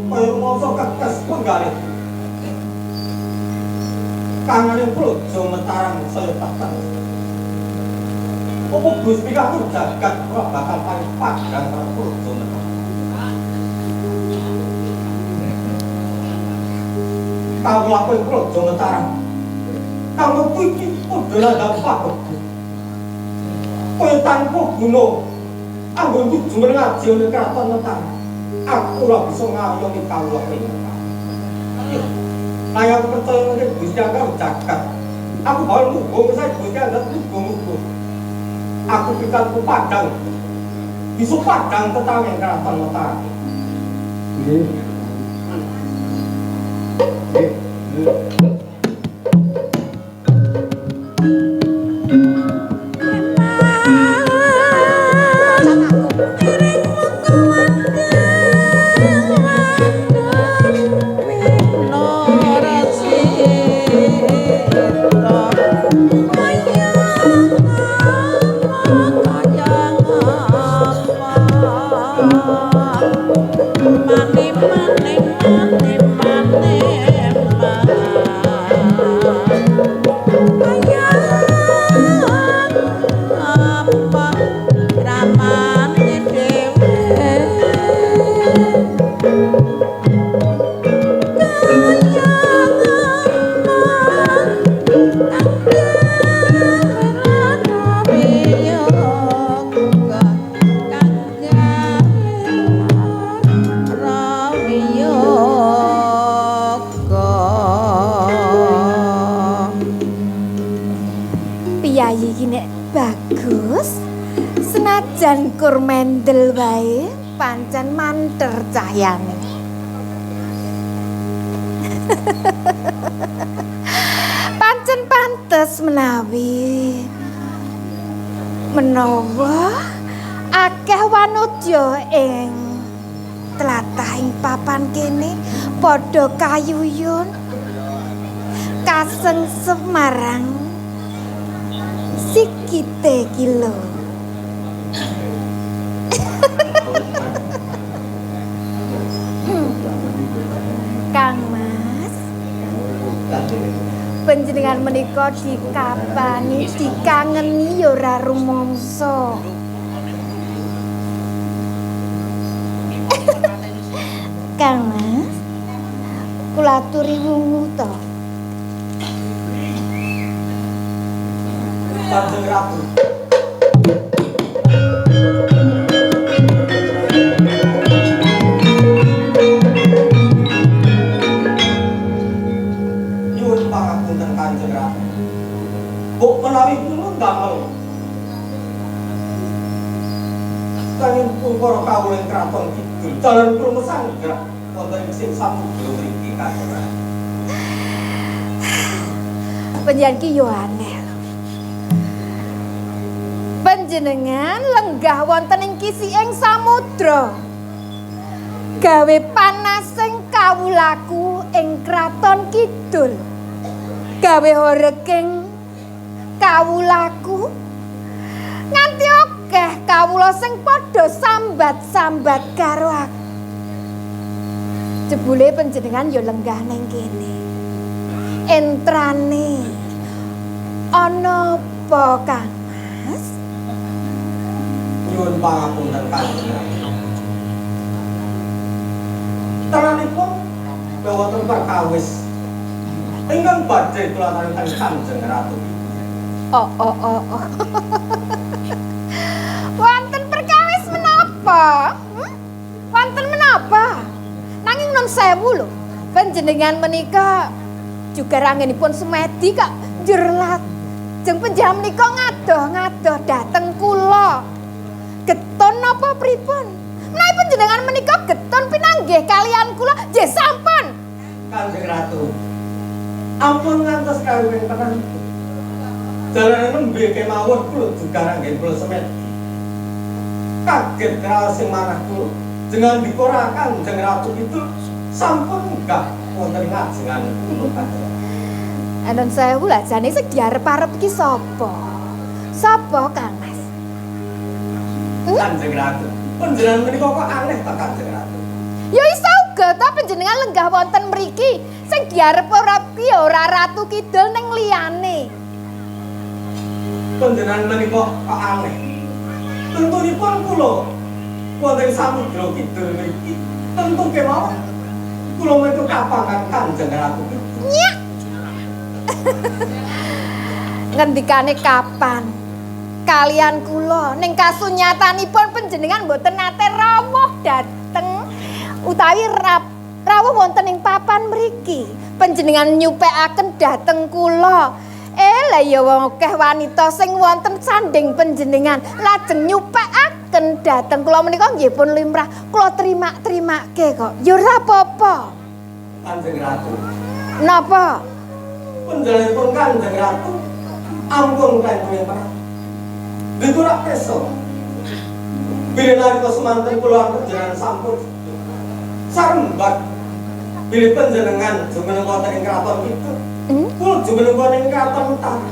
Kaya masa kekes penggalih. Kangening praja Mataram saya tahta. Apa Gusti aku jagat ora bakal paling padhang karo praja Mataram. Kawula ing praja Mataram. Kang wektu iki padha landhap pagebu. Kaya tanpa guna anggonku jumeneng aji ning kraton Mataram. Aku ora bisa ngayomi kawula ing Mataram. Nanging aku percaya ning Gusti Allah jagat. Aku bakal mugo sae Gusti Allah mugo-mugo. Aku pikanku padhang. Bisa padhang tetang ing kraton Mataram. Nggih. Nggih. Piyayi iki nek bagus, senajan kur mendel wae pancen manter cahyane. Pancen pantes menawi menawa akeh wanudya ing tlatah ing papan kene padha kayuyun kasengsem marang sikite ki lho. Kang Mas, panjenengan menika dikapani dikangeni ya ora rumangsa. Kang Mas, kula aturi wungu to. Kanjeng Ratu. Nyuwun pangapunten Kanjeng Ratu. Mbok menawi kula ndamel kangin pun para kawula ing kraton kidul jalan kula mesanggrah wonten ing sing samudra mriki Kanjeng Ratu. Panjenengan ki yo aneh lho. Panjenengan lenggah wonten ing kisiking samudra. Gawe panasing kawulaku ing kraton kidul. Gawe horeking kawulaku nganti akeh kawula sing padha sambat-sambat karo aku. Jebule panjenengan yo lenggah ning kene. Entrane ana apa, Kang Mas? Nyuwun pangapunten Kanjeng Ratu. Teranipun wonten perkawis ingkang badhe kula aturaken Kanjeng Ratu. Oh oh oh oh. Wonten perkawis menapa? Wonten menapa? Nanging nun sewu lho, panjenengan menika Juga anggenipun semedi kok njur lajeng panjenengan menika ngadoh-ngadoh dhateng kula. Getun napa pripun? Menawi panjenengan menika getun pinanggih kalian kula, nggih sampun. Kanjeng Ratu. Ampun ngantos kawin penantu. Jalane nembe kemawon kula juga anggen kula semedi. Kaget kraos sing manah kula dengan dikora Kanjeng Ratu itu sampun enggak wonten ngajengan kula Kanjeng. Anon sewu lah jane sing diarep-arep iki sapa? Sapa Kang Mas? Kanjeng Ratu. Panjenengan menika kok aneh ta Kanjeng Ratu? Ya iso uga ta panjenengan lenggah wonten mriki. Sing diarep ora ki ya ora Ratu Kidul ning liyane. Panjenengan menika kok aneh. Tentunipun kula wonten samudra kidul mriki tentu kemawon kula menika kapangan Kanjeng Ratu Kidul. Nyak. Ngendikane kapan? Kalian kula ning kasunyatanipun panjenengan mboten nate rawuh dhateng utawi rawuh wonten ing papan mriki. Panjenengan nyupekaken dhateng kula. Lah ya wong akeh wanita sing wonten sanding panjenengan lajeng nyupekaken dhateng kula menika nggih pun limrah. Kula terima-terimake kok. Ya ora apa-apa. Kanjeng Ratu. Napa? Panjenenganipun Kanjeng Ratu ampun klentu perang. Niku rak preso. Bilih nalika semanten kula panjenengan sampun sarembag bilih panjenengan jumeneng wonten ing kraton kidul. Kula jumeneng wonten ing kraton utara.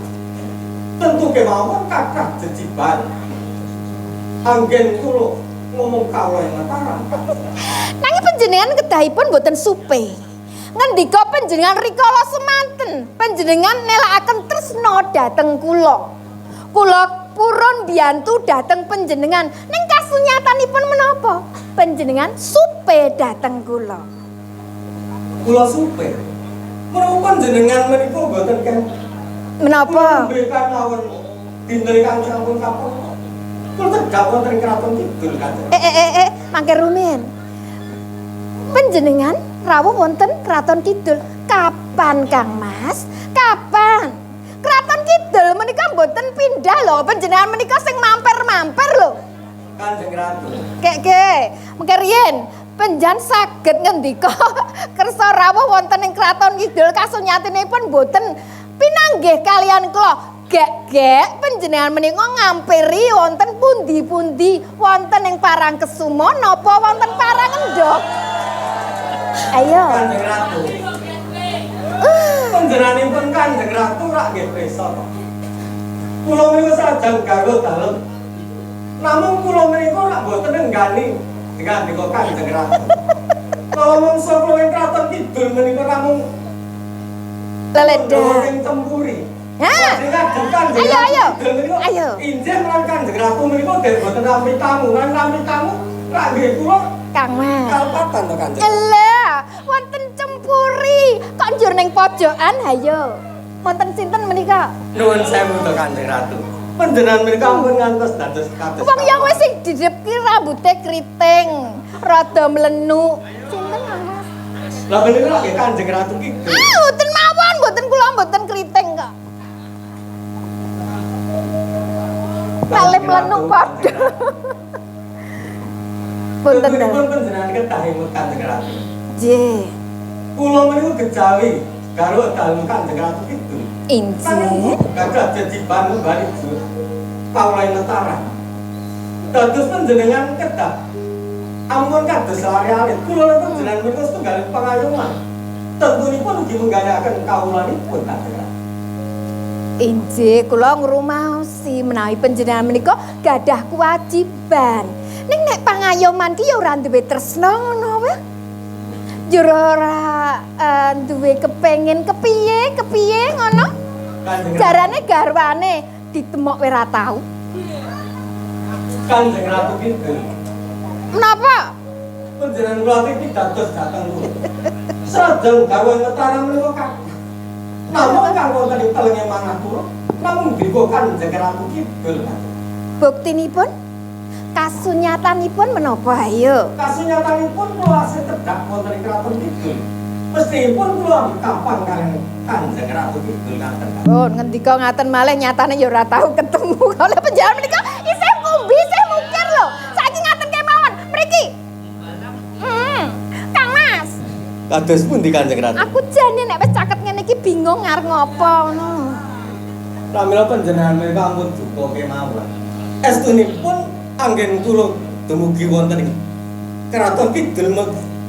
Tentu kemawon kathah jejiban. Anggen kula ngomong kawula ing Mataram. Nanging panjenengan kedahipun mboten supe. Ngendika panjenengan rikala semanten, panjenengan nelakaken tresna dhateng kula. Kula purun biyantu dhateng panjenengan. Ning kasunyatanipun menapa? Panjenengan supe dhateng kula. Kula supe. Menapa panjenengan menika mboten ken? Menapa? Kula nembe mawon dinten ingkang sampun kapun. Kula tegak wonten ing kraton kidul Kanjeng. Mangke rumiyin. Panjenengan rawuh wonten Kraton Kidul. Kapan Kang Mas? Kapan? Kraton Kidul menika mboten pindah lho. Panjenengan menika sing mamper-mamper lho. Kanjeng Ratu. Kek, mengke riyin panjenengan saged ngendika kersa rawuh wonten ing Kraton Kidul kasunyatinipun mboten pinanggih kalian kula. Gek-gek panjenengan menika ngampiri wonten pundi-pundi, wonten ing Parangkesuma napa wonten Parangendhog? Ayo. Kanjeng Ratu. Panjenenganipun Kanjeng Ratu rak nggih prisa to. Kula menika sarjan garwa dalem. Namung kula menika rak mboten nenggani ngandika Kanjeng Ratu. Kala mangsa kula ing Kraton Kidul menika namung leledah ing Cempuri. Ha. Ayo ayo. Ayo. Injih lan Kanjeng Ratu menika dereng boten nampi tamu, lan nampi tamu rak nggih kula Kang Mas. Kalpatan to Kanjeng. Elah, wonten Cempuri. Kok njur ning pojokan hayo. Wonten sinten menika? Nuwun sewu to Kanjeng Ratu. Panjenengan menika ampun ngantos dados kados. Wong ya wis sing didhepki rambute kriting, rada mlenuk. Sinten Kang Mas? Lah menika nggih Kanjeng Ratu Kidul. Ah, mboten mawon, mboten kula mboten kriting kok. Kalih mlenuk padha. Punten dalem panjenengan kedah imut Kanjeng Ratu. Nggih. Kula menika kejawi garwa dalem Kanjeng Ratu Kidul. Injih. Gadah jejiban kembali kawula Mataram. Dados panjenengan kedah ampun kados lari alit. Kula lan panjenengan menika setunggaling pangayoman. Tentunipun ugi menggayaken kawulanipun Kanjeng Ratu. Injih, kula ngrumaosi menawi panjenengan menika gadah kewajiban. Ning nek pangayoman ki ya ora duwe tresna ngono wae. Njur ora duwe kepengin kepiye, kepiye ngono. Jarane garwane ditemok ora tau. Kanjeng Ratu Kidul. Menapa? Panjenengan kula iki dados dhateng kula. Srajan garwa Mataram menika kathah. Namung kang wonten ing telenge manah kula namung dika Kanjeng Ratu Kidul. Buktinipun kasunyatanipun menapa ayo? Kasunyatanipun kula asih tedhak wonten ing Kraton Kidul. Mestipun kula kapan kalian Kanjeng Ratu Kidul ngaten. Oh, ngendika ngaten malih nyatane ya ora tau ketemu. Kalau panjenengan menika isih ngombe, isih mukir lho. Saiki ngaten kemawon, mriki. Kang Mas, Kados pundi Kanjeng Ratu? Aku jane nek wis caket ngene iki bingung ngarep ngopo ngono. Pramila panjenengan menika ampun duka kemawon. Estunipun anggen kula dumugi wonten ing Keraton Kidul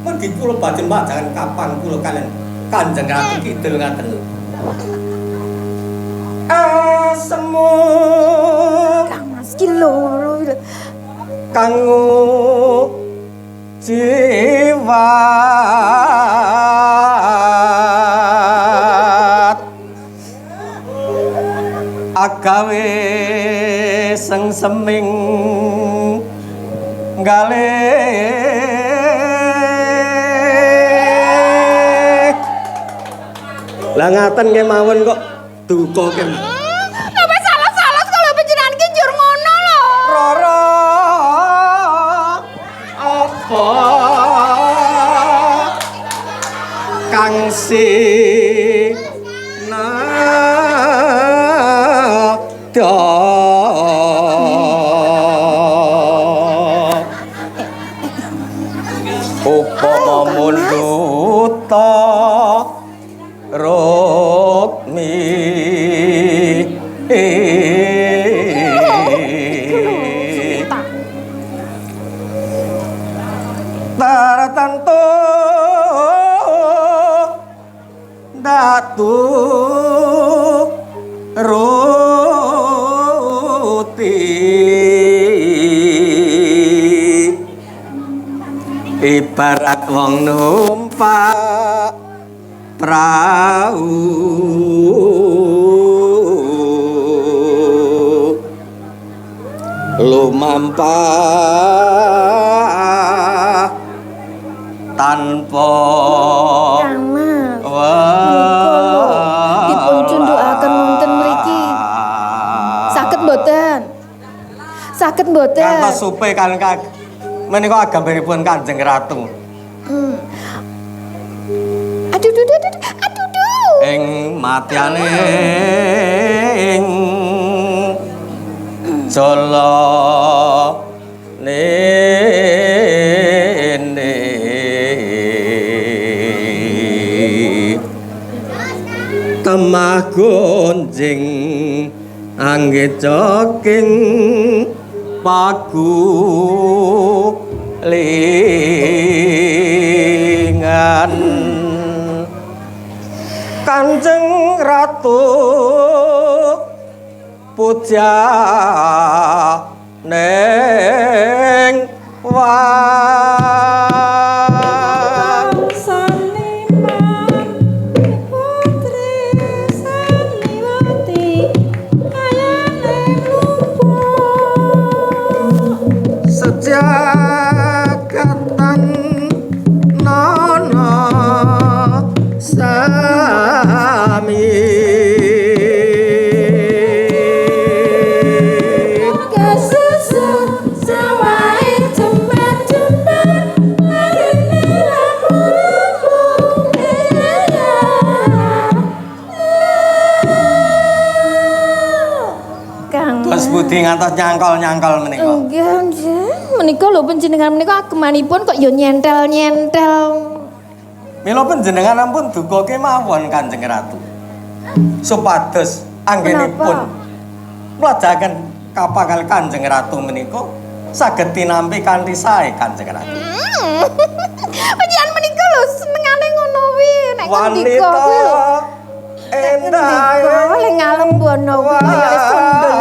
mergi kula badhe pajangan kapan kula kalian Kanjeng Ratu Kidul ngaten. Asemu Kang Mas ki lho. Kanggo jiwat agawe sengseming galih. Lah ngaten kemawon kok duka kemawon. Napa salah-salah kalau panjenengan ki njur ngono lho. Rara apa kang sinada upama mundhuta rukmi tartantu datu ruti ibarat wong numpak prau lumampah tanpa Kang Mas, dipun cundhukaken wonten mriki. Saged mboten? Saged mboten? Ngantos supe kan menika agambaripun Kanjeng Ratu. Aduh duh duh duh aduh duh. Ing matyane ing jala nene temah gonjing angge coking pagulingan Kanjeng Ratu puja neng wan sejagatan nono sami Kang Terus budi ngantos nyangkol-nyangkol menika. Nggih, nggih. Menika lho panjenengan menika agemanipun kok ya nyentel-nyentel. Mila panjenengan ampun duka kemawon Kanjeng Ratu. Supados anggenipun mlajaken kapangkal Kanjeng Ratu menika saged tinampi kanthi sae Kanjeng Ratu. Panjenengan menika lho senengane ngono kuwi nek ngendika Wanita kuwi lho. endah Ngendika le ngalembono kuwi kaya wis sundul.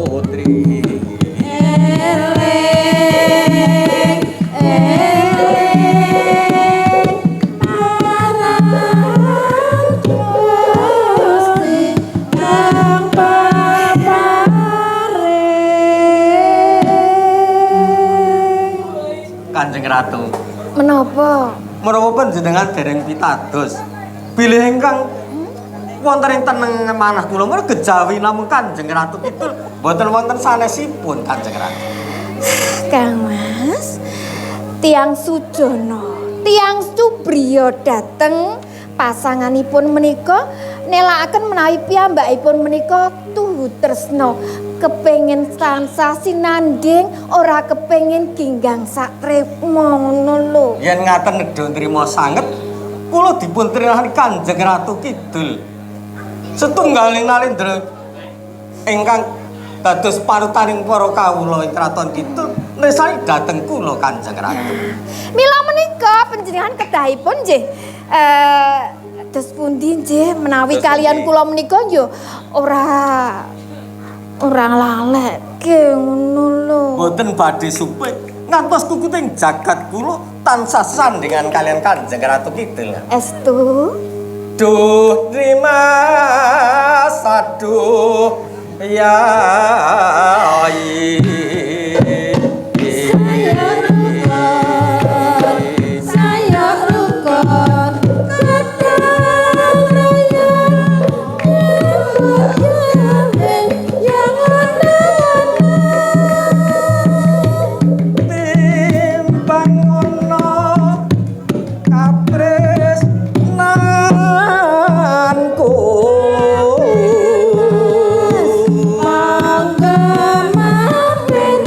Putri. Kanjeng Ratu. Menapa? Menawa panjenengan dereng pitados, bilih ingkang wonten ing teneng manah kula menawa gejawi namung Kanjeng Ratu Kidul boten wonten sanesipun Kanjeng Ratu. Kang Mas, tiang Sujono, tiang Subriya dateng pasanganipun menika nelakaken menawi piyambakipun menika tuhu tresna, kepengin tansah sinanding, ora kepengin ginggang satrema ngono lho. Yen ngaten nedha nrima sanget, kula dipun trinani Kanjeng Ratu Kidul. Setunggaling nalendra ingkang dados panutaning para kawula ing Kraton Kidul nesani dhateng kula Kanjeng Ratu. Mila menika panjenengan kedahipun nggih dos pundi nggih menawi Dos kalian pundi? Kula menika yo ora ora lalekke ngono lho. Boten badhe supe ngantos kukuting jagat kula tansah sandingan kalian Kanjeng Ratu Kidul. Estu. Duh Dimas, aduh yai. Saya rukun kadang raya yang Timbang ana katresnanku. Monggo mampir,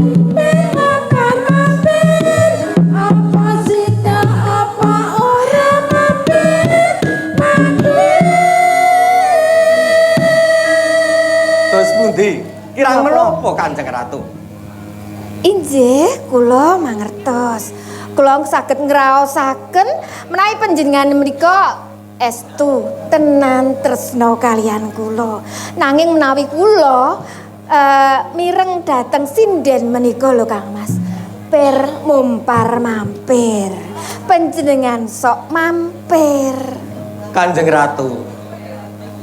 makan mampir, apa sida apa ora mampir, mampir. Terus pundi? Kirang menapa Kanjeng Ratu? Inggih, kula mangertos. Kula saged ngraosaken menawi panjenengan menika estu tenan tresna kalian kula. Nanging menawi kula mireng dhateng sinden menika lho Kang Mas. Per mumpar mampir. Panjenengan sok mampir. Kanjeng Ratu.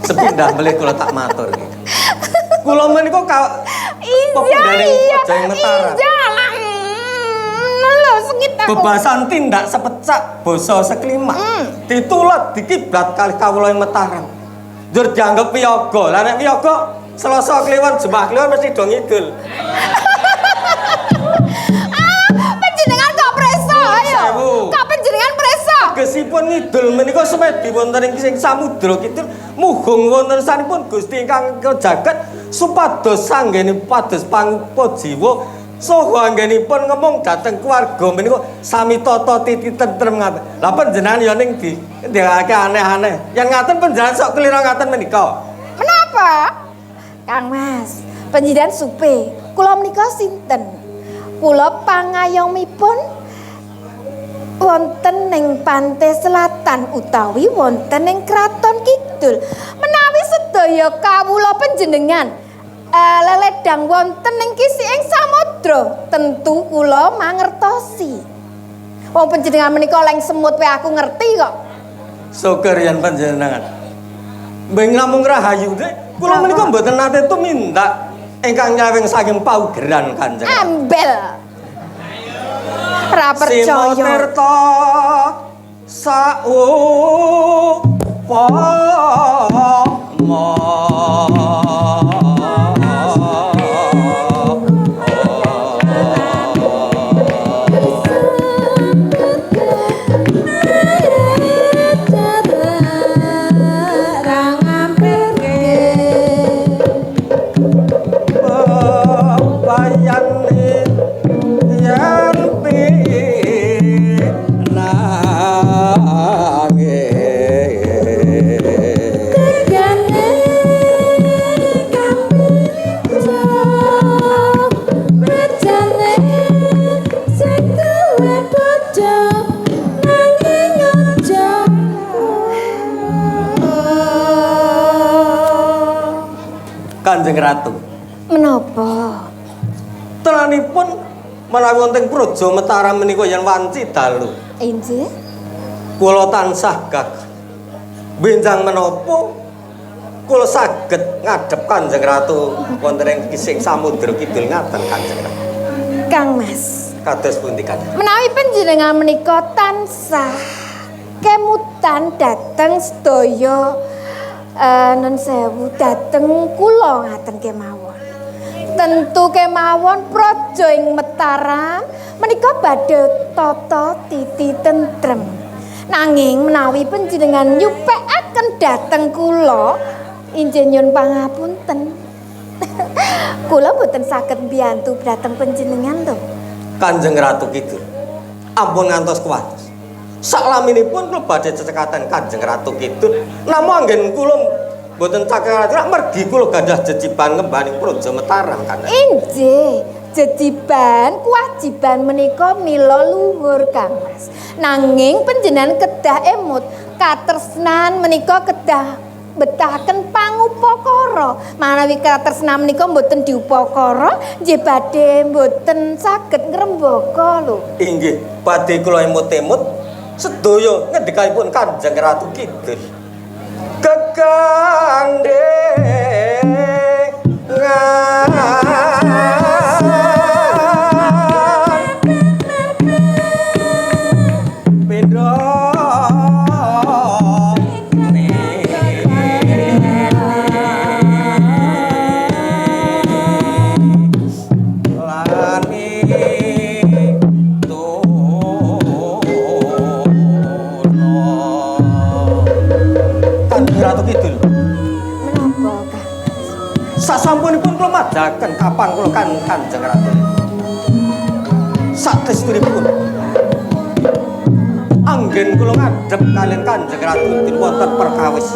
Sepindah melih kula tak matur nggih. Kula menika Iya, pepindhaning iya. Jaya Mataram. Iya lah. Lho sengit aku. Bebasan tindak sepecak basa seklimat. Ditulet dikiblat kalih kawula ing Mataram. Njur dianggep wiyaga. Lah nek wiyaga Selasa Kliwon, Jumat Kliwon mesti do ngidul. Ah, panjenengan kok preso ayo. Sewu. Kok panjenengan preso? Tegesipun ngidul menika semedi wonten ing sing samudra kidul muhung wonten sanipun Gusti ingkang jagat supados sanggene pados pangupa jiwa saha anggenipun ngemong dhateng keluarga menika sami tata titi tentrem ngaten. Lah panjenengan ya ning di ndekake aneh-aneh. Yen ngaten panjenengan sok kelira ngaten menika. Menapa? Kang Mas, panjenengan supe. Kula menika sinten? Kula pangayomipun wonten ing pantai selatan utawi wonten ing Kraton Kidul. Menawi sedaya kawula panjenengan leledang wonten ing kisiking samudra, tentu kula mangertosi. Wong panjenengan menika leng semut wae aku ngerti kok. Syukur yen panjenengan. Mbeng namung rahayu dek, kula menika mboten nate tumindak ingkang nyawing saking paugeran Kanjeng. Ambel. Ra percaya. Simotirta saupama. Bebayane yen pinange. Tegane kampung rejane sing duwe bojo nanging aja. Kanjeng Ratu, Menapa? Tenanipun menawi wonten Praja Mataram menika yen wanci dalu, Inggih. Kula tansah gagah. Benjang menapa kula saged ngadhep Kanjeng Ratu wonten ing kising samudra kidul ngaten Kanjeng Ratu. Kang Mas. Kados pundi, Kanjeng? Menawi panjenengan menika tansah kemutan dhateng sedaya, nun sewu, dhateng kula ngaten kemawon. Tentu kemawon praja ing Mataram menika badhe tata titi tentrem. Nanging menawi panjenengan nyupekaken dhateng kula, injih nyuwun pangapunten. Kula boten saged mbiyantu dhateng panjenengan to. Kanjeng Ratu Kidul, ampun ngantos kuwatos. Saklaminipun kula badhe cecekaten Kanjeng Ratu Kidul, namung anggen kula mboten cakar mergi kula gadah jejiban ngembani Praja Mataram, Kanjeng. Injih, jejiban kewajiban menika mila luhur, Kang Mas. Nanging panjenengan kedah emut katresnan menika kedah betahaken pangupakara. Manawi katresnan menika mboten diupakara, nggih badhe mboten saged ngrembaka lho. Inggih, badhe kula emut-emut sedaya ngendikanipun Kanjeng Ratu Kidul. Gegandhengan pindha. Lan mituno. Kanjeng Ratu Kidul. Menapa, Kang Mas? Sasampunipun kula madhaken kapan kula kan Kanjeng Ratu. Satestunipun anggen kula ngadhep kaliyan Kanjeng Ratu Kidul wonten perkawis.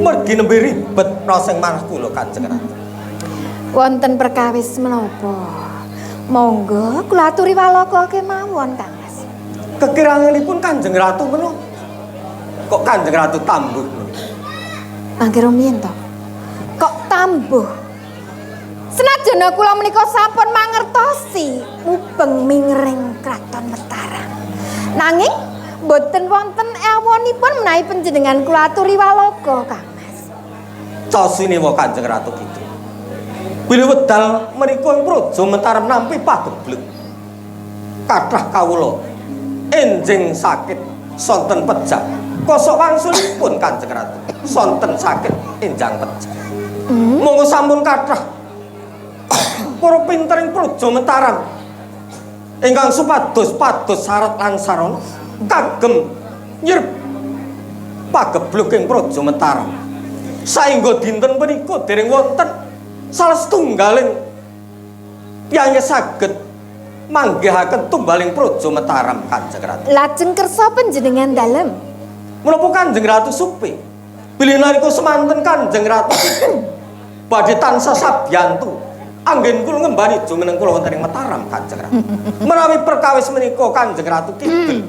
Mergi nembe ribet rasa manah kula, Kanjeng Ratu. Wonten perkawis menapa? Monggo kula aturi walaka kemawon, Kang Mas. Kekiranganipun Kanjeng Ratu menapa? Kok Kanjeng Ratu tambuh menika? Mangke rumiyin to. Kok tambuh? Senajan kula menika sampun mangertosi mubeng mingering Kraton Mataram. Nanging mboten wonten ewonipun menawi panjenengan kula aturi walaka, Kang Mas. Cosiniwa, Kanjeng Ratu Kidul. Bilih wedal menika ing Praja Mataram nampi pagebluk. Kathah kawula enjing sakit sonten pejah. Kosok wangsulipun, Kanjeng Ratu, sonten sakit enjang pejah. Monggo sampun kathah para pinter ing Praja Mataram ingkang supados pados syarat lan sarana kagem nyerep pagebluk ing Praja Mataram. Saengga dinten punika dereng wonten salah setunggaling tiyang saged manggihaken tumbaling Praja Mataram, Kanjeng Ratu. Lajeng kersa panjenengan dalem? Menapa Kanjeng Ratu supe? Bilih nalika semanten Kanjeng Ratu badhe tansah sabyantu anggen kula ngembani jumeneng kula wonten ing Mataram, Kanjeng Ratu. Menawi perkawis menika Kanjeng Ratu Kidul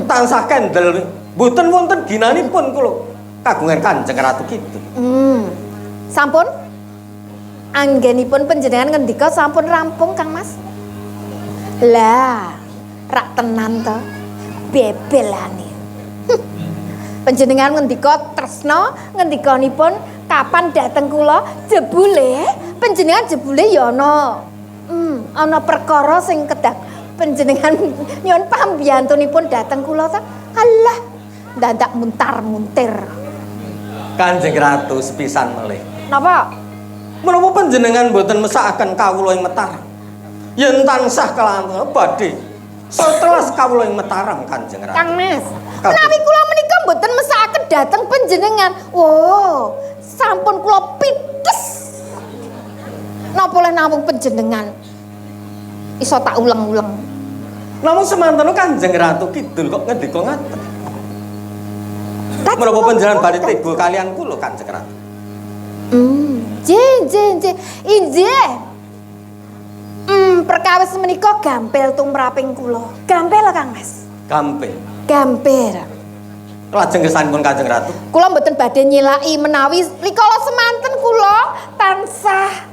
tansah kendel mboten wonten ginanipun kula kagungan Kanjeng Ratu Kidul. Sampun? Anggenipun panjenengan ngendika sampun rampung, Kang Mas? Lah, rak tenan to. Bebelane. Panjenengan ngendika tresna, ngendikanipun kapan dateng kula, jebule panjenengan jebule ya ana ana perkara sing kedah panjenengan nyuwun pambiyantunipun dateng kula ta. Alah, dadak muntar-muntir. Kanjeng Ratu, sepisan melih. Napa? Menapa panjenengan mboten mesakaken kawula ing Mataram? Yen tansah kelantaran badhe setelas kawula ing Mataram, Kanjeng Ratu. Kang Mas, menawi kula menika mboten mesakaken dateng panjenengan. Wow, sampun kula pites. Napa oleh namung panjenengan? Iso tak uleng-uleng. Namung semanten Kanjeng Ratu Kidul kok ngendika ngaten. Lajeng Menapa kula panjenengan badhe mboten. tega kaliyan kula, Kanjeng Ratu? Nggih, nggih, nggih. Injih. Perkawis menika gampil tumraping kula. Gampil, Kang Mas. Gampil. Gampil. Lajeng kersanipun Kanjeng Ratu? Kula mboten badhe nyilaki menawi rikala semanten kula tansah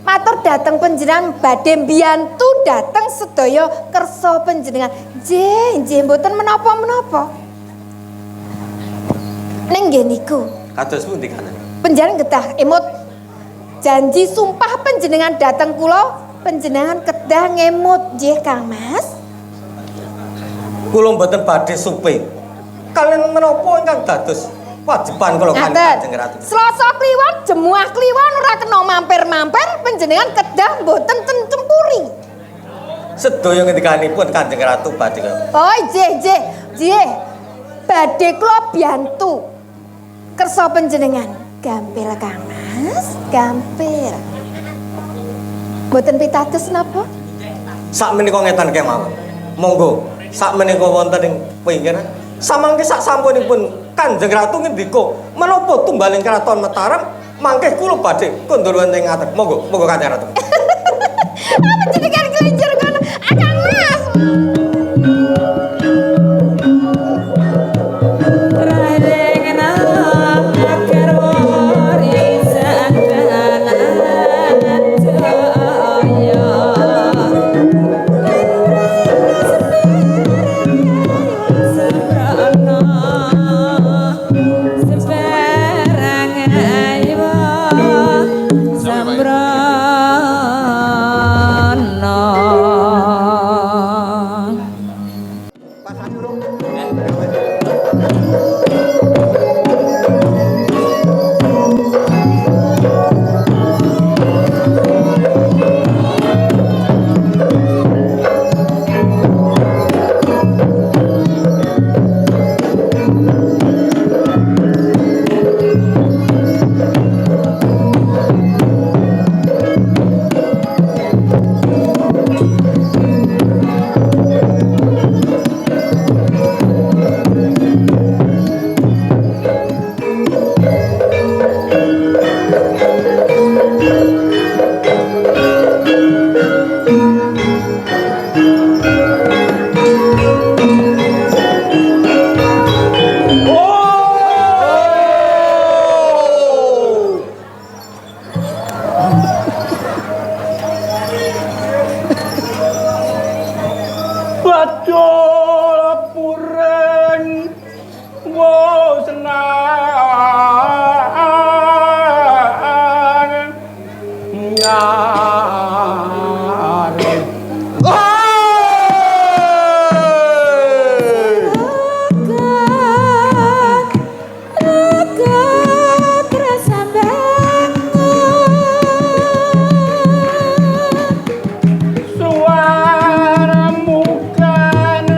matur dhateng panjenengan badhe mbiyantu dhateng sedaya kersa panjenengan. Nggih, nggih, mboten menapa-menapa. Ning nggih niku, Kados pundi, Kanjeng? Panjenengan getah emut janji sumpah panjenengan dhateng kula. Panjenengan kedah ngemut nggih Kang Mas. Kula mboten badhe supe. Kalian menapa ingkang dados wajiban kula kan Ngaten. Kanjeng Ratu? Selasa kliwon, jemuah kliwon ora kena mampir-mampir, panjenengan kedah mboten ten cempuri. Sedaya ngendikanipun Kanjeng Ratu badhe. Oh, nggih, nggih, nggih. Badhe kula biyantu. Kersa panjenengan. Gampil Kang Mas, gampil. Mboten pitados napa? Sak menika ngetan kemawon. Monggo, sak menika wonten ing pinggiran. Samangke sak sampunipun Kanjeng Ratu ngendika menapa tumbaling kraton Mataram, mangke kula badhe kondur wonten ing ngaten. Monggo, monggo Kanjeng Ratu. Apa jenengan kelinjer kono? Ah, Kang Mas. Bacol pureng wo senang nyare. Suaramu kan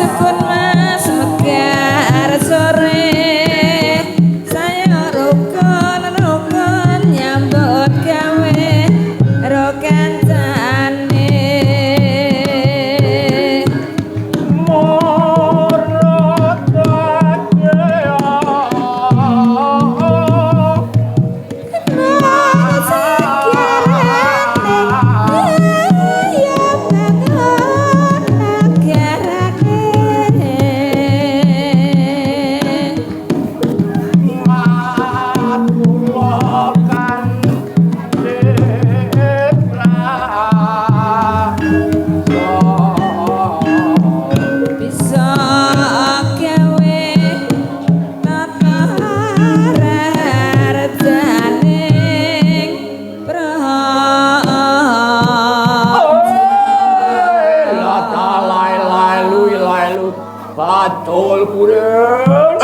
Kena sekian. Adol puren.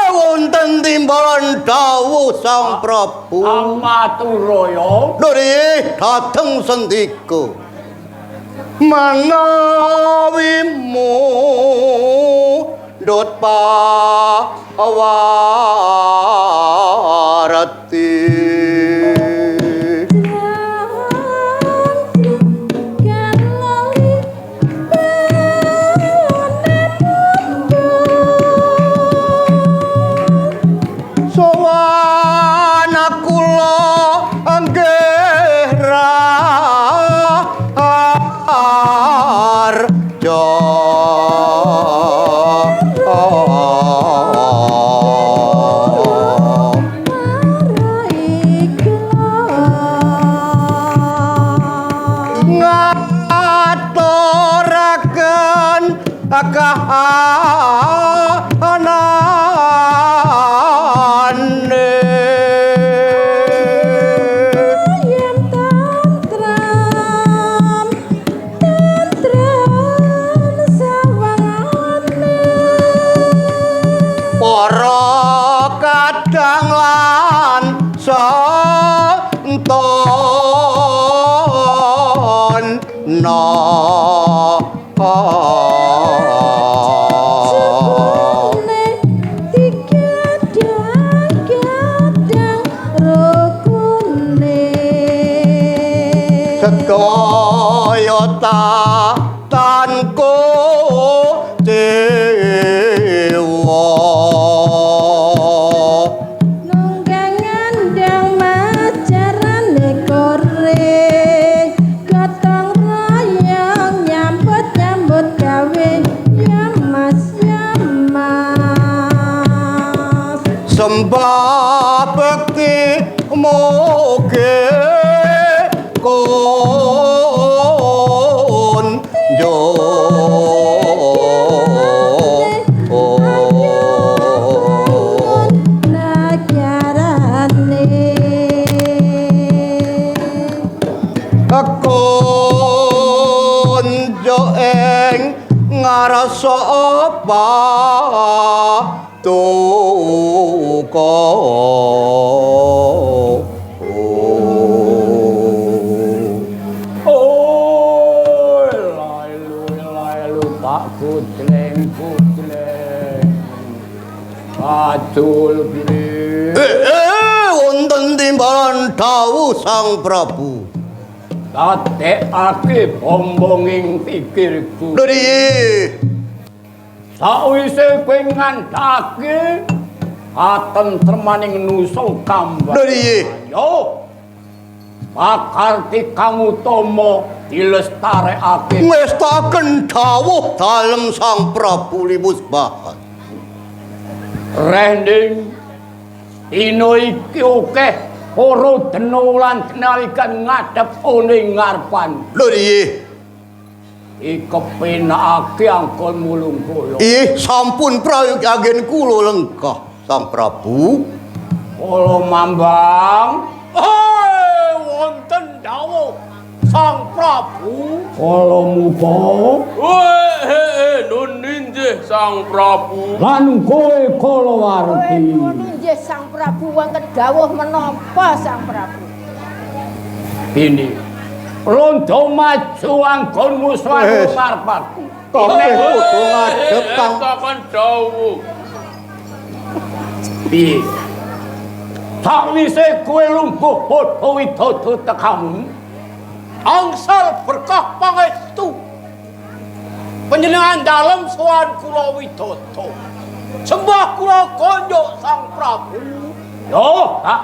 Wonten timbalan dawuh Sang Prabu. Amaturaya. Nuri dhateng sendika. Manawi mundhut pawarati. Sembah bekti mugi konjo nagarane konjo ing ngarsa apa duka. Oh, lailu lailu tak kutleng kutleng. Adul biri. Wonten timbalan dawuh Sang Prabu. Dadekake bombonging pikirku. Lho piye? Sakwise kowe ngandhake katentremaning nusa kambang. Lho piye? Yo. Pakarti kang utama dilestarekake. Ngestaken dawuh dalem Sang Prabu Limus Bahan. Rending dina iki akeh para dena lan denalikan ngadhep ana ing ngarepan. Lho piye? Dikepenakake anggonmu lungguh. Ih, sampun prayogi anggen kula lengkah Sang Prabu. Kula mambang. Hei, wonten dawuh Sang Prabu. Kala muka. Nun injih Sang Prabu. Lan kowe kalawarti. Nun injih Sang Prabu wonten dawuh menapa Sang Prabu? Ini rondo maju anggonmu sowan ngarepanku. Kabeh kudu ngadhep kang takon dawuh. Piye? Sakwise kowe lungguh padha widodo tekamu, angsal berkah pangestu. Panjenengan dalem sowan kula widodo. Sembah kula konjuk Sang Prabu. Yo, tak.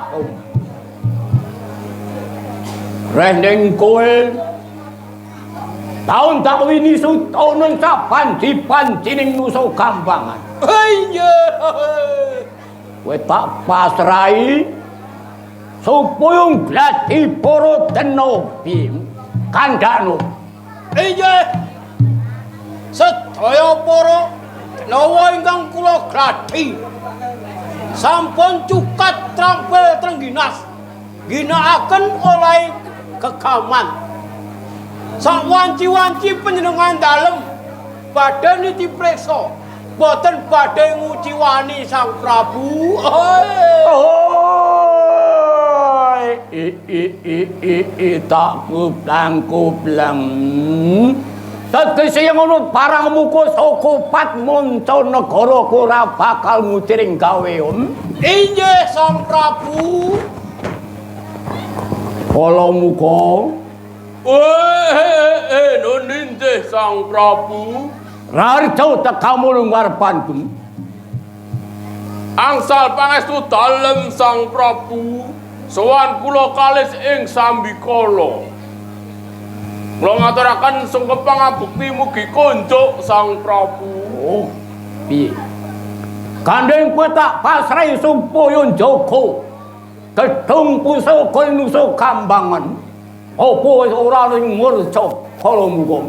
Rendeng kowe taun tak wini suta ning sapanci-pancining nusa kambangan. Iya. Kowe tak pasrahi supaya gladi para dena bim kandhano. Iya. Sedaya para denawa ingkang kula gladi sampun cukat trampil trengginas ginakaken oleh gegaman. Sak wanci-wanci panjenengan dalem badhe dipriksa. Boten badhe nguciwani Sang Prabu. Oi, i i i i i tak kublang kublang. Tegese yen ngono barang muka saka manca negara ora bakal nguciring gawe. Inggih Sang Prabu. Kala muka. Nun inggih Sang Prabu. Raharja tekamu ngarepanku. Angsal pangestu dalem Sang Prabu. Sowan kula kalis ing sambikala. Kula ngaturaken sungkem pangabekti mugi konjuk Sang Prabu. Oh, piye? Gandeng kowe tak pasrahi supaya njaga gedhong pusaka Nusa Kambangan. Apa wis ora ning murca kala muka?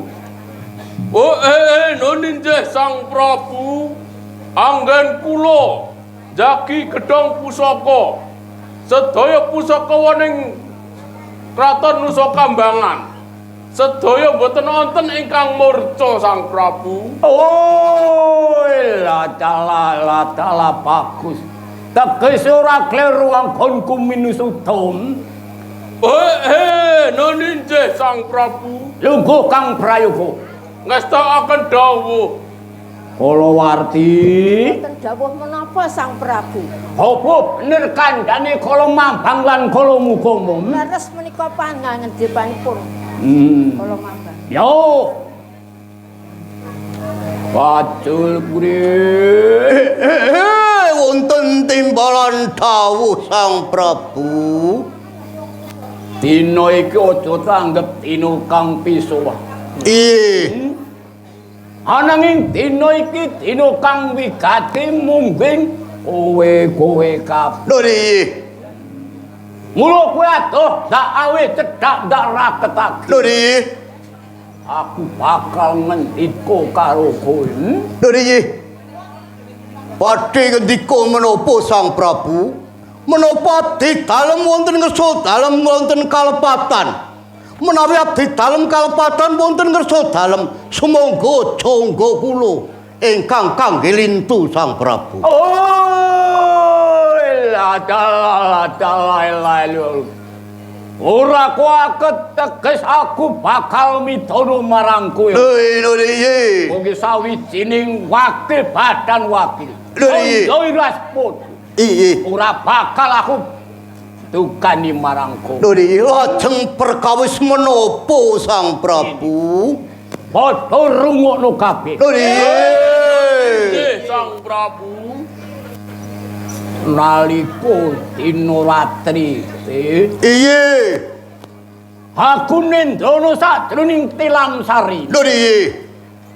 Oh, nun inggih Sang Prabu. Anggen kula jagi gedhong pusaka. Sedaya pusaka wonten Kraton Nusa Kambangan. Sedaya mboten wonten ingkang murca Sang Prabu. Oh, la dalah la dalah bagus. Tegese ora kleru anggonku minusuda. Nun inggih Sang Prabu. Lungguh Kang Prayoga. Ngestakaken dawuh. Kalawarti. Wonten dawuh menapa Sang Prabu? Apa bener kandhane kala mambang lan kala muka? Leres menika pangandipanipun. Kala mambang. Yo. Pacul puri. Wonten timbalan dawuh Sang Prabu. Dina iki aja tanggep dina kang pisuwah. Ih. Ananging dina iki dina kang wigati mungging kowe-kowe kabeh. Lho iki. Mula kowe adoh ndak awe cedhak ndak raketake. Lho iki. Aku bakal ngendika karo kowe. Lho iki. Badhe ngendika menapa Sang Prabu? Menapa abdi dalem wonten ngersa dalem wonten kalepatan? Menawi abdi dalem kalepatan wonten ngersa dalem, sumangga jangga kula ingkang kangge lintu Sang Prabu. Oh, la la la la la. Ora kuwaket teges aku bakal midana marang kowe. Lho iki. Mungkin sawijining wakil badan wakil. Lho iki. Rasput. Iya. Ora bakal aku dukani marang kowe. Lho iki lajeng perkawis menapa Sang Prabu? Padha rungokno kabeh. Lho iki. Nggih Sang Prabu. Nalika dina ratri, iya. Aku nendrono sajroning tilam sari. Lho iki.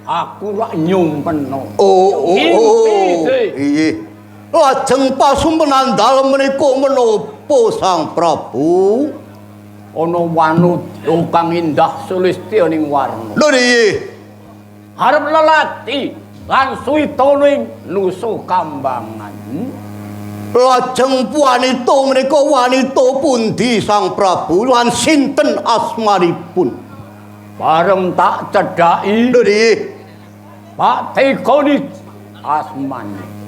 Aku lak nyumpeno. Oh, oh, oh. Iya. Lajeng pasumpenan dalem menika menapa Sang Prabu? Ana wanodya kang indah sulistya ning warna. Lho iki. Arep lelati lan suwitana ing Nusa Kambangan. Lajeng wanita menika wanita pundi Sang Prabu lan sinten asmanipun? Bareng tak cedhaki. Lho iki. Pak tekoni asmane.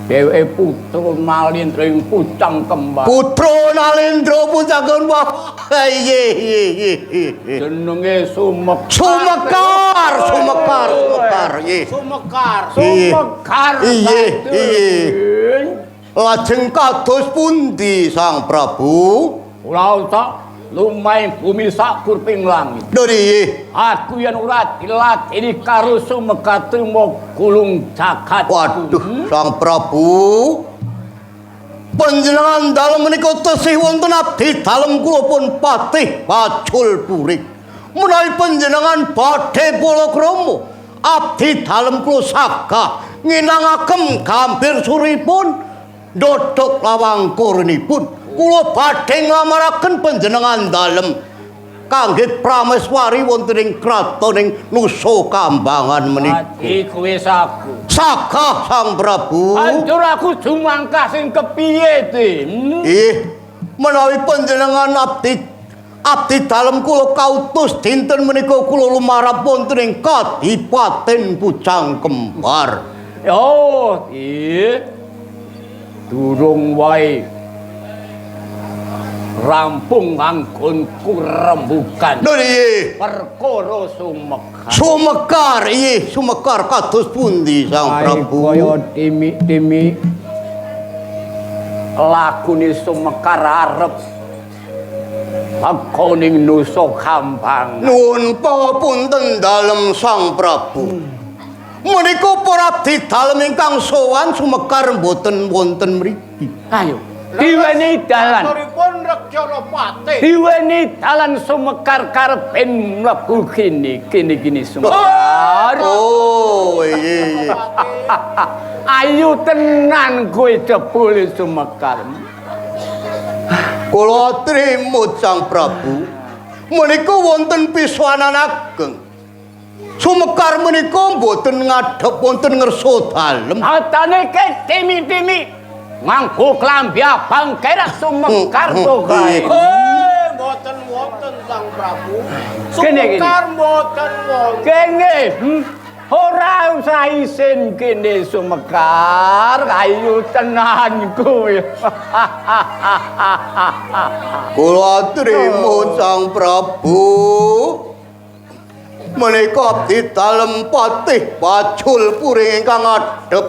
Dheweke putra Nalendra ing Pucang Kembar. Putra Nalendra Pucang Kembar. Iya iya iya. Jenenge Sumekar. Sumekar, Sumekar, Sumekar. Iya. Sumekar, Sumekar. Iya, iya. Lajeng kados pundi Sang Prabu? Ora usah lumaing bumi sak kurping langit. Lho iya. Aku yen ora dilatih karo Sumekar trimo gulung jagat. Waduh, Sang Prabu. Panjenengan dalem menika tesih wonten abdi dalem kula pun patih pacul purik. Menawi panjenengan badhe palakrama, abdi dalem kula sagah nginangaken gambir suripun ndodhok lawang korinipun. Kula badhe nglamaraken panjenengan dalem kangge prameswari wonten ing kraton ing Nusa Kambangan menika. Ati kowe sagu. Sagah Sang Prabu. Banjur aku jumangkah sing kepiye, Din? Ih, menawi panjenengan abdi dalem kula kautus dinten menika kula lumarap wonten ing Kadipaten Pucang Kembar. Yo, iki durung wae rampung anggonku rembugan. Lho iya. Perkara sumekar. Sumekar iya, sumekar kados pundi Sang Prabu? Kaya timik-timik lagune sumekar arep teka ning Nusa Kambangan. Nuwun pangapunten dalem Sang Prabu. Menika para abdi dalem ingkang sowan sumekar mboten wonten mriki. Ayo, diweni dalan. Aturipun Rekyana Patih. Diweni dalan sumekar karepen mlebu kene, kene kene sumekar. Oh, iya iya. Ayu tenan kowe jebule sumekar. Kula trimo Sang Prabu. Menika wonten pisowanan ageng. Sumekar menika mboten ngadhep wonten ngersa dalem. Atane ke timi-timi nganggo klambi abang kerak sumekar to kae. Mboten wonten Sang Prabu. Kene, kene. Sumekar mboten wonten. Kene, ora usah isin kene sumekar, ayu tenan kowe. Kula trimo Sang Prabu. Menika abdi dalem Patih Pacul Puring ingkang ngadhep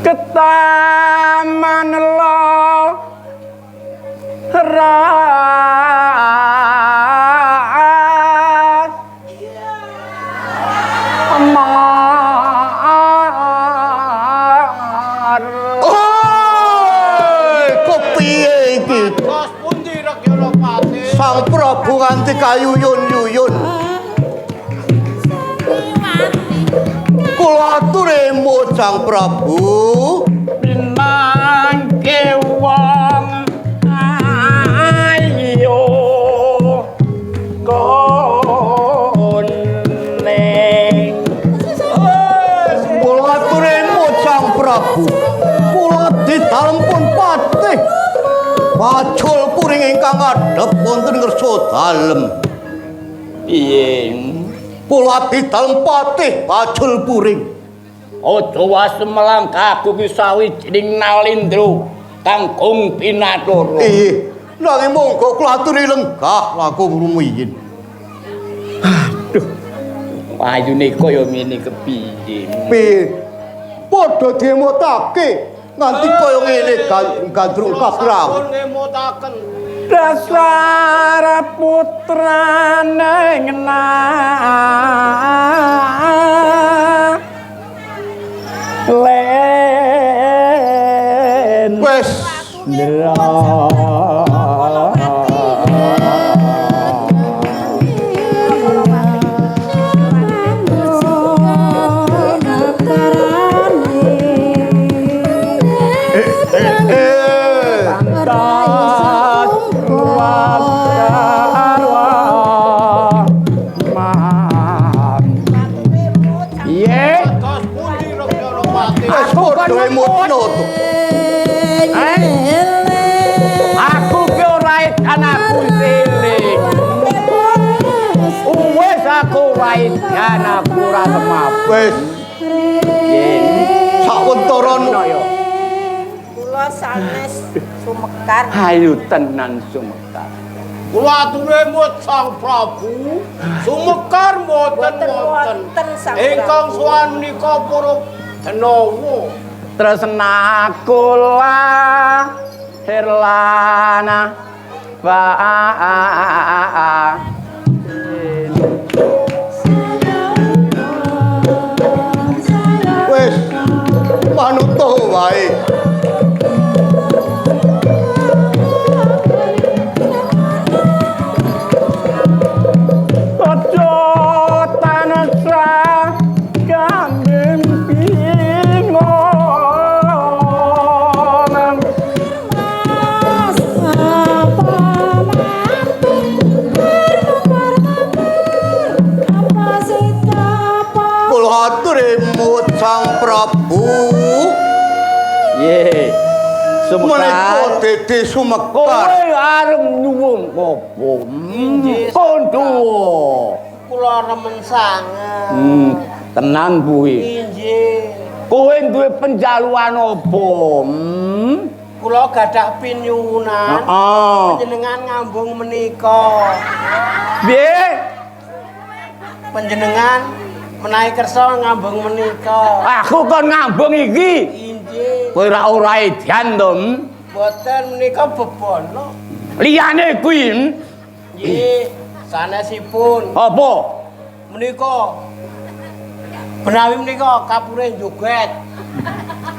ketaman lo ras amar. Oi, kepiye iki? Kados pundi Rekyana Patih? Sang Prabu nganti kayuyun-yuyun. Kula aturemu Sang Prabu. Pinangke wong ayo koneng. Kula aturemu Sang Prabu. Kula abdi dalem pun Patih Pacul Puring ingkang ngadhep wonten ngersa dalem. Piye? Kula abdi dalem Patih Pacul Puring. Aja wasemelang aku ki sawijining nalindra kangkung pinatura. Iya, nanging monggo kula aturi lenggah langkung rumiyin. Aduh. Ayune kaya ngene kepiye? Piye? Padha diemotake nganti kaya ngene gandrung kakrawu. Sampun ngemutaken. Dasar putrane ngena len Wes ndra. eh Pantas mam. Piye? Kados pundi Rekyana Patih? Wes padha emotno to. Aku ki ora edan aku cilik. Wes aku ora edan aku ora semap. Wes sawetara ya. Kula sanes sumekar. Ayo tenan sumekar. Kula aturemu Sang Prabu. Sumekar mboten Mboten wonten. wonten Sang Ingkang Prabu. sowan menika para denawa. Tresnaku lahir lana batin. Wes manuto wae. Aja tansah kambing bingung. Kula aturemu Sang Prabu. Ye. Menika Sumekar. dadi sumekar. Kowe arep nyuwun apa? Kondo. Kula remen sanget. Tenan kuwi. Inggih. Kowe duwe penjaluan apa? Kula gadah pinyuwunan. Heeh. Panjenengan ngambung menika. Piye? Panjenengan menawi kersa ngambung menika. Aku kon ngambung iki. Inggih. Kowe ora ora edan to? Mboten menika bebono. Liyane kuwi. Nggih, sanesipun. Apa? Menika menawi menika kapure joget.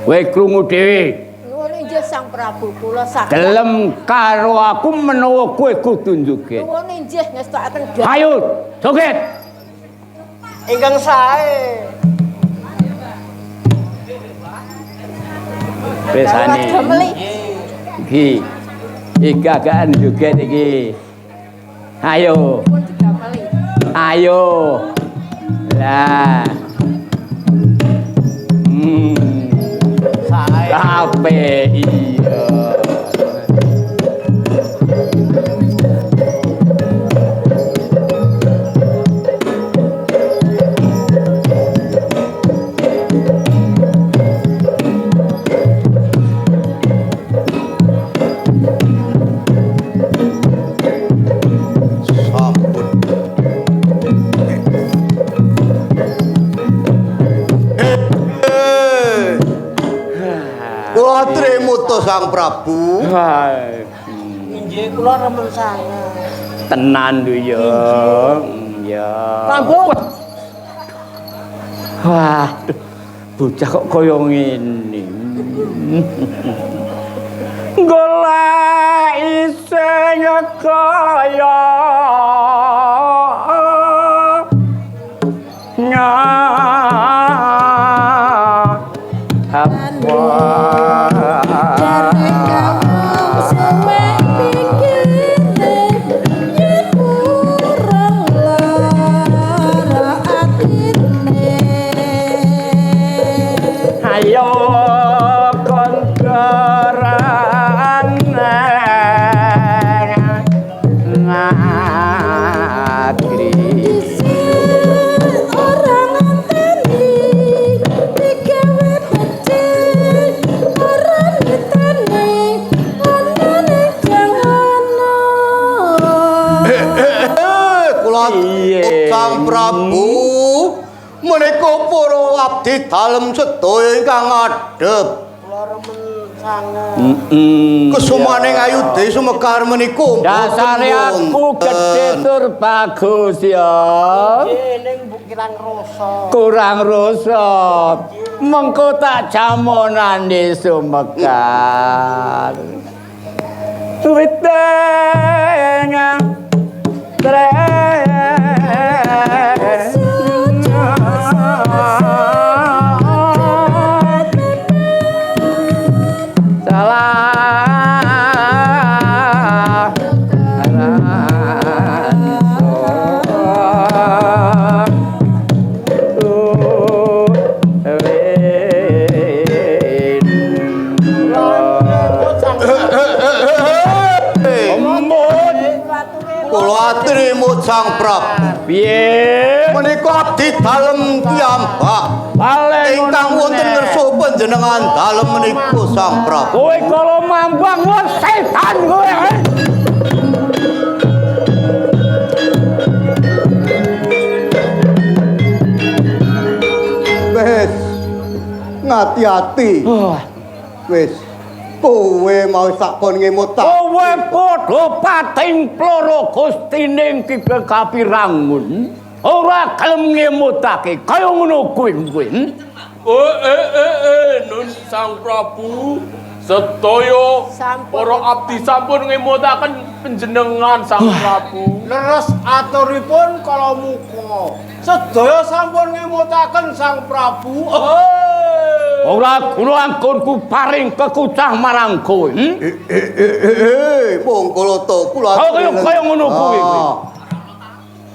Kowe krungu dhewe. Nuwun inggih Sang Prabu kula saged. Gelem karo aku menawa kowe kudu joget. Nuwun inggih ngestokaken dawuh. Ayo, joget. Ingkang sae. Pesane. Iki. Iki agaan joget iki. Ayo. Ayo. Lah. Sae. Ape iya. Sampun. Kula trimo Sang Prabu. Inggih kula remen sanget. Tenan lho ya. Ya. Prabu. Waduh, bocah kok kaya ngene. Golek sing kaya Ayo koncoran ngagri. Kula Sang Prabu menika para abdi dalem sedaya ingkang ngadhep. Kula remen sanget. Kesumaning Ayudhe Sumekar menika Dasare aku gedhe tur bagus ya. Nggih ning kirang rasa. Kurang rasa. Mengko tak jamonane Sumekar. Witeng Kula trimo Sang Prabu. Piye? Menika abdi dalem piyambak ingkang wonten ngersa panjenengan dalem menika Sang Prabu. Kowe kala mambang wong setan kowe. Wis ngati-ati. Wis kowe mau tak kon ngemot. Kowe padha pating ploro gustining Ki Kapirangun. Ora gelem ngemutake kaya ngono kuwi kowe. Nun Sang Prabu sedaya para abdi sampun ngemutaken panjenengan Sang Prabu. Leres aturipun kala muka. Sedaya sampun ngemutaken Sang Prabu. Ora guna anggonku paring kekucah marang kowe. Monggo to kula. Kaya ngono kuwi kowe.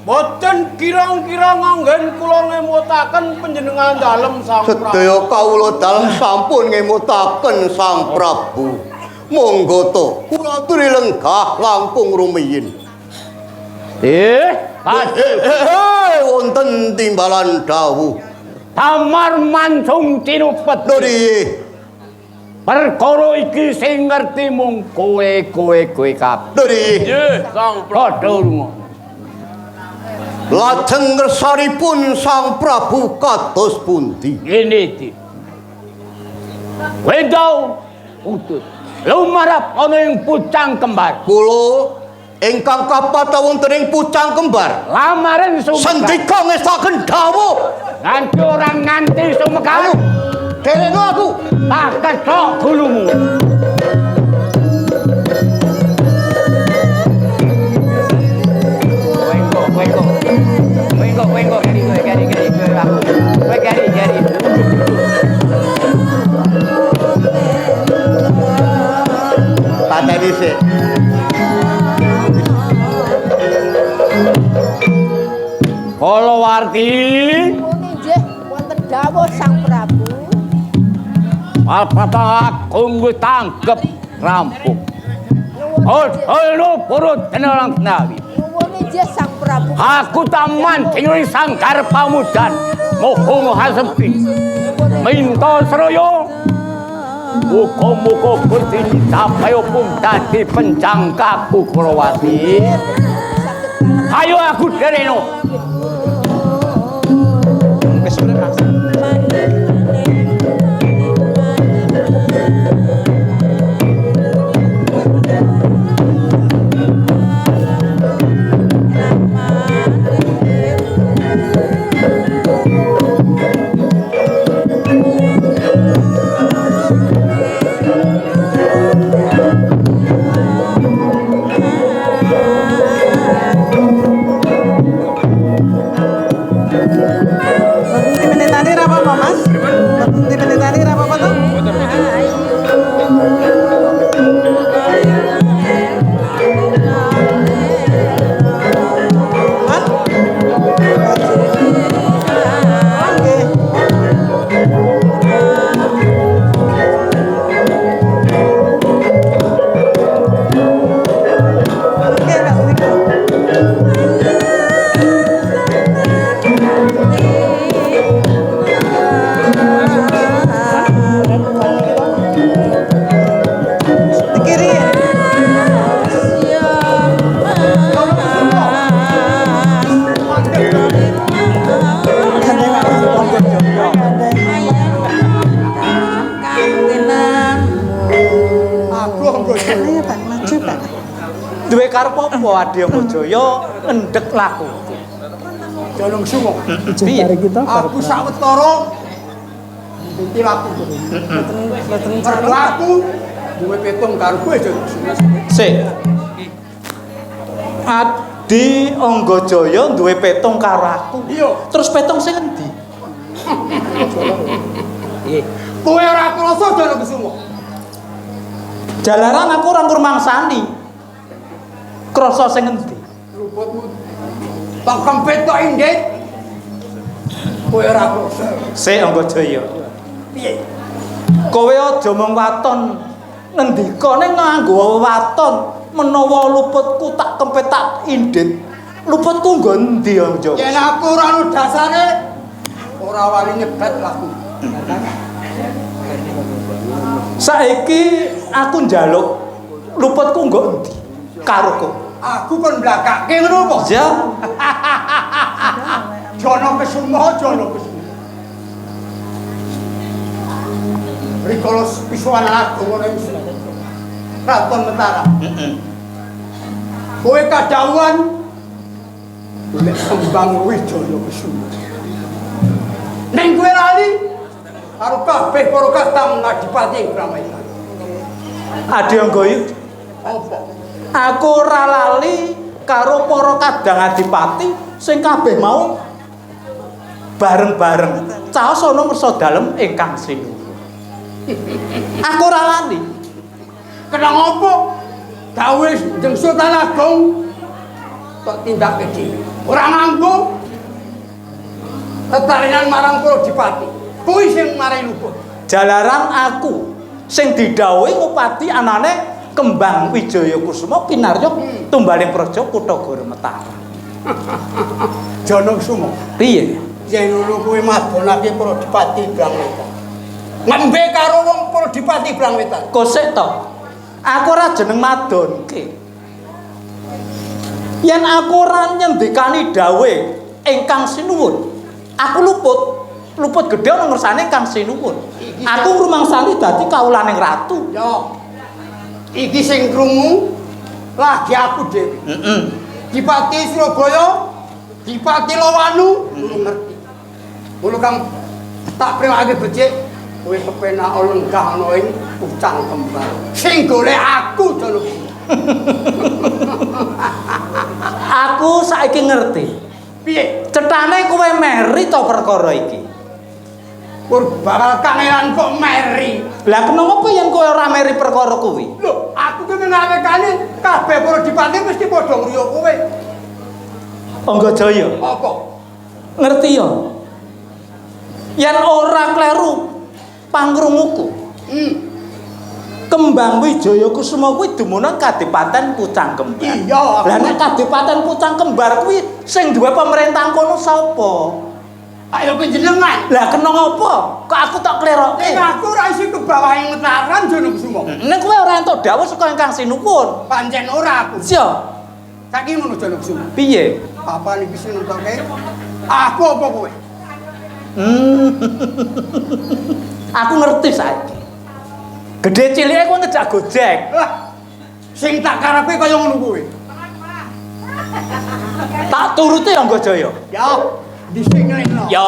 Boten kirang-kirang anggen kula ngemutaken panjenengan dalem Sang Prabu. Sedaya kawula dalem sampun ngemutaken Sang Prabu. Monggo to kula aturi lenggah langkung rumiyin. Wonten timbalan dawuh. Damar mancung tinupet. Lho piye? Perkara iki sing ngerti mung kowe kowe kowe kabeh. Lho piye? Nggih, Sang Padha Prabu. lunga. Lajeng ngersanipun Sang Prabu kados pundi? Ngene iki. Wedau utus lumarap ana ing Pucang Kembar. Kula ingkang kapata wonten ing Pucang Kembar. Lamaren sumekar. Sendika ngestaken dawuh. Nganti ora nganti sumekar. Ayo, derengno aku. Tak kethok gulumu. Kowe engko, kowe engko. Kowe engko, kowe engko keri kowe keri keri kowe aku. Kowe keri keri. Pateni sik. Kalawarti Muni nggih wonten dawuh Sang Prabu. Alpata agung wis tanggep rampung. Nyuwun nggih. Holo purut tenalang kenawi. Nyuwun nggih Sang Prabu. Aku taman ing sanggar pamudan. Moho hasepi. Minta sroyo. Muga-muga Gusti nyapaya pun dadi pencangkaku Kalawati. Ayo aku dereno. Wis urip Mas. Dimenitani ra apa-apa, Mas? Dimenitani ra apa-apa to? Mas? Oke. Oke, Mas Niko. Di kiri ya? Gandeng, Mas. Gandeng. Aku Anggajaya. Ayo, Pak, maju, Pak. Duwe karep apa Adi Anggajaya ngendhek laku? Jalung Sumo. Piye? Aku sawetara ngerti laku. Mergo aku duwe petung karo kowe Jalung Sumo. Sik. Adi Anggajaya duwe petung karo aku. Iya. Terus petung sing endi? Kowe ora krasa Jalung Sumo. Jalaran aku ora ngrumangsani. Krasa sing endi? Luputmu tak kempet tok indit. Kowe ora krasa. Sik Anggajaya. Piye? Kowe aja mung waton ngendika ning nganggo waton menawa luputku tak kempet tak indit. Luputku nggo endi Anggajaya? Yen aku ora ono dasare ora wani nyebet laku. Saiki aku njaluk luputku nggo endi? Karo kowe. Aku kon mblakake ngono apa? Ya, Jono Kesumo, Jono Kesumo. Rikala pisuwan agung ana ing Kraton Mataram. Kowe kadhawuhan golek kembang Wijaya Kesumo. Ning kowe lali karo kabeh para kadang adipati ing Kramayana. Adi Anggaya, Apa? aku ora lali karo para kadang adipati sing kabeh mau bareng-bareng caos ana ngersa dalem ingkang sinuwun. Aku ora lali. Kena ngopo? Dawuhe Jeng Sultan Agung tok tindake dhewe. Ora nganggo tetarinan marang para dipati. Kuwi sing marai luput. Jalaran aku sing didhawuhi ngupati anane Kembang Wijaya Kusuma kinarya tumbaling praja Kutha Mataram. Jono Sumo. Piye? Yen ngono kuwi madonake para dipati Blangwetan. Ngembe karo wong para dipati Blangwetan. Kosek to. Aku ora jeneng madonke. Yen aku ora nyendikani dawuhe ingkang sinuwun, aku luput. Luput gedhe ana ngersane ingkang sinuwun. Aku ngrumangsani dadi kawulaning ratu. Yo. Iki sing krungu lagi aku dhewe. Heeh. Dipati Surabaya, Dipati Lowanu, ngerti. Ngono kang tak priwake becik, kowe kepenak lenggah ana ing Pucang Kembar. Sing golek aku Jana. Aku saiki ngerti. Piye? Cethane kowe meri to perkara iki. Kur bakal kangelan kok meri. Lah kena apa yen kowe ora meri perkara kuwi? Lho, aku ki menawekane kabeh para dipati mesti padha ngriyuk kowe. Anggajaya. Apa? Ngerti ya? Yen ora kleru pangrunguku. Kembang Wijaya Kusuma kuwi dumunung Kadipaten Pucang Kembar. Iya, Lah nek Kadipaten Pucang Kembar kuwi sing duwe pemerintahan kono sapa? Ayo panjenengan. Lah kena ngapa? Kok aku tak kleroke? Nek aku ora isi kebawahe Mataram Jana Kusuma. Nek kowe ora entuk dawuh saka ingkang sinuwun. Pancen ora aku. Iya. Saiki ngono Jana Kusuma. Piye? Papan iki sing nentoke aku apa kowe? Aku ngerti saiki. Gedhe cilike kowe ngejak Gojek. Lah, sing tak karepe kaya ngono kuwi. Tak turuti Anggajaya. Ya, dhisik ngelingno. Ya.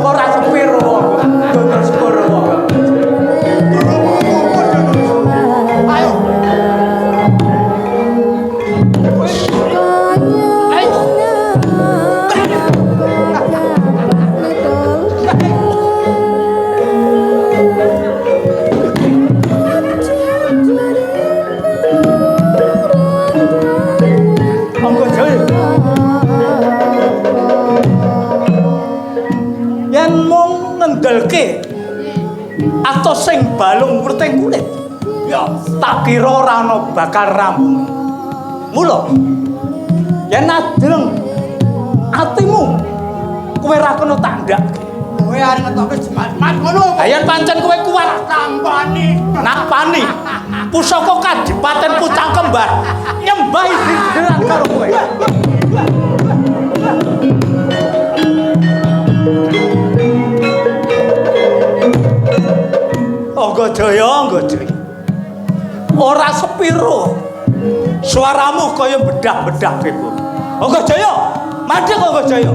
Ora sepiro wong. Dodol sepiro wong. Ayo. Anggajaya. Yen mung ngendelke atau sing balung wurting kulit, Ya, tak kira ora ana bakal rambung. Mula yen adreng atimu kowe ra kena tak ndhakke. Kowe arep ngetoke jemat-jemat ngono. Ha yen pancen kowe kuat Tampani. napani pusaka Kadipaten Pucang Kembar nyembah didiran karo kowe. Anggajaya, Anggajaya. Ora sepiro suaramu kaya bedah-bedah iku. Anggajaya, mandek Anggajaya.